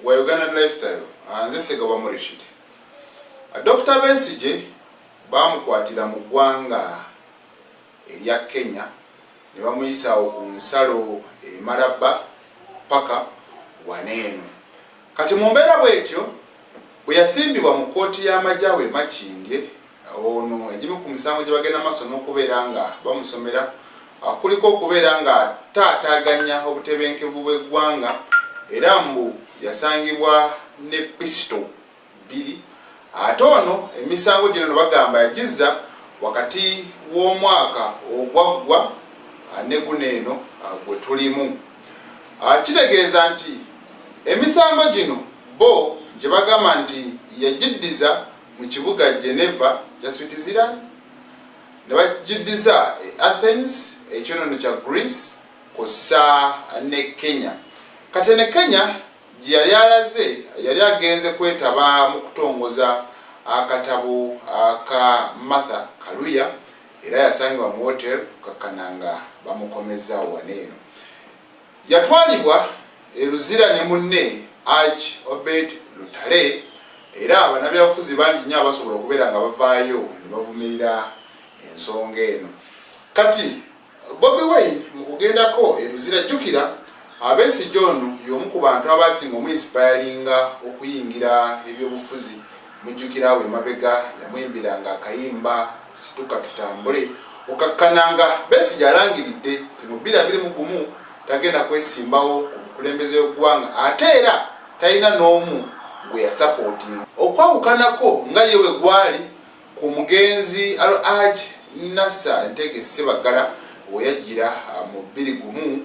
gwa Ugandan Lifestyle, nze Ssegawa Murishid. Dr. Besigye baamukwatira mu ggwanga erya Kenya ne bamuyisa awo ku nsalo e Malaba paka wano eno. Kati mu mbeera bw'etyo bwe yasimbibwa mu kkooti y'amagye awo e Makindye, ono egimu ku misango gye bagenda maaso n'okubeera nga bamusomera kuliko okubeera nga ataataaganya obutebenkevu bw'eggwanga era mbu yasangibwa ne pisito bbiri. Ate ono emisango gino no bagamba yagizza wakati w'omwaka ogwaggwa ne guno eno gwe tulimu. Kitegeeza nti emisango gino bo gye bagamba nti yagiddiza mu kibuga Geneva kya Switzerland ne bagiddiza e Athens ekyonono kya Greece kw'ossa ne Kenya. Kati ne Kenya gye yali alaze yali agenze kwetaba mu kutongoza akatabo ka Martha Kaluya era yasangibwa mu hotel kukakkana nga bamukomezzaawo wano eno. Yatwalibwa e Luzira ne munne Arch Obed Lutale era bannabyabufuzi bangi nnyo abasobola okubeera nga bavaayo ne bavumirira ensonga eno. Kati Bobi Wine mu kugendako e Luzira, jjukira Besigye ono y'omu ku bantu abaasinga omuinsipayalinga okuyingira ebyobufuzi. Mujjukira awo emabega yamuyimbiranga akayimba Situka Tutambule, okakkananga Besigye alangiridde nti mu 2021 tagenda kwesimbawo ku bukulembeze bw'eggwanga ate era talina n'omu gwe yasapootinga okwawukanako nga ye we gwali ku mugenzi Al-Hajj Nasser Ntege Ssebaggala we yajjira mu 2001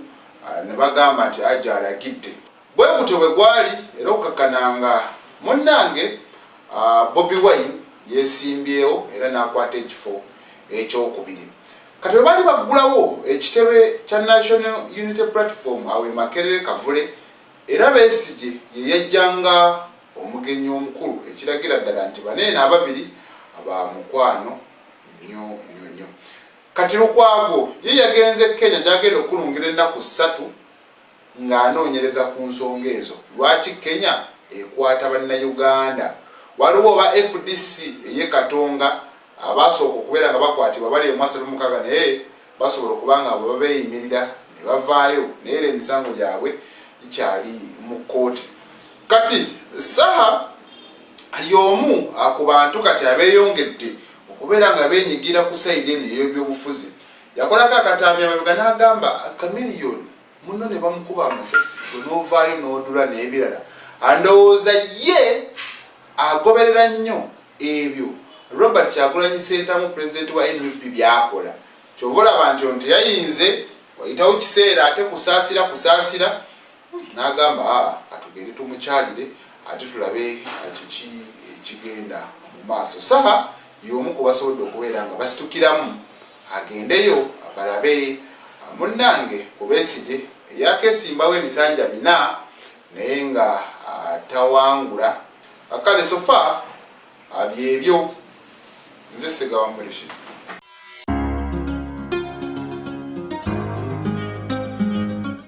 ne bagamba nti Hajj alagidde. Bwe gutyo bwe gwali era okukakkana nga munnange Bobi Wine yeesimbyewo era n'akwata ekifo ekyokubiri. Kati bwe baali baggulawo ekitebe kya National Unity Platform awo e Makerere Kavule era Besigye ye yajja nga omugenyi omukulu ekiragira ddala nti bano eno ababiri ba mukwano nnyo nnyo nnyo. Kati Lukwago ye yagenze Kenya gy'agenda okukulungira ennaku ssatu ng'anoonyereza ku nsonga ezo lwaki Kenya ekwata Bannayuganda. Waliwo oba fdc ey'e Katonga abaasooka okubeera nga bakwatibwa bali emu 36 naye basobola okuba nga bwe babeeyimirira ne bavaayo naye era emisango gyabwe gikyali mu kkooti. Kati Saha y'omu ku bantu kati abeeyongedde okubeera nga beenyigira ku sayidi eno ey'ebyobufuzi. Yakolako akatambi amabega n'agamba Chameleone munno ne bamukuba amasasi gwe n'ovaayo n'odula n'ebirala. Andowooza ye agoberera nnyo ebyo Robert Kyagulanyi Ssentamu pulezidenti wa nup by'akola. Ky'ova olaba nti ono teyayinze wayitawo kiseera ate kusaasira kusaasira n'agamba aa katugende tumukyalire ate tulabe kiki ekigenda mu maaso. Saha y'omu ku basobodde okubeera nga basitukiramu agendeyo balabe munnange ku Besigye eyakeesimbawo ebisanja bina naye nga tawangula. Kale so far byebyo. Nze Ssegawa Murishid.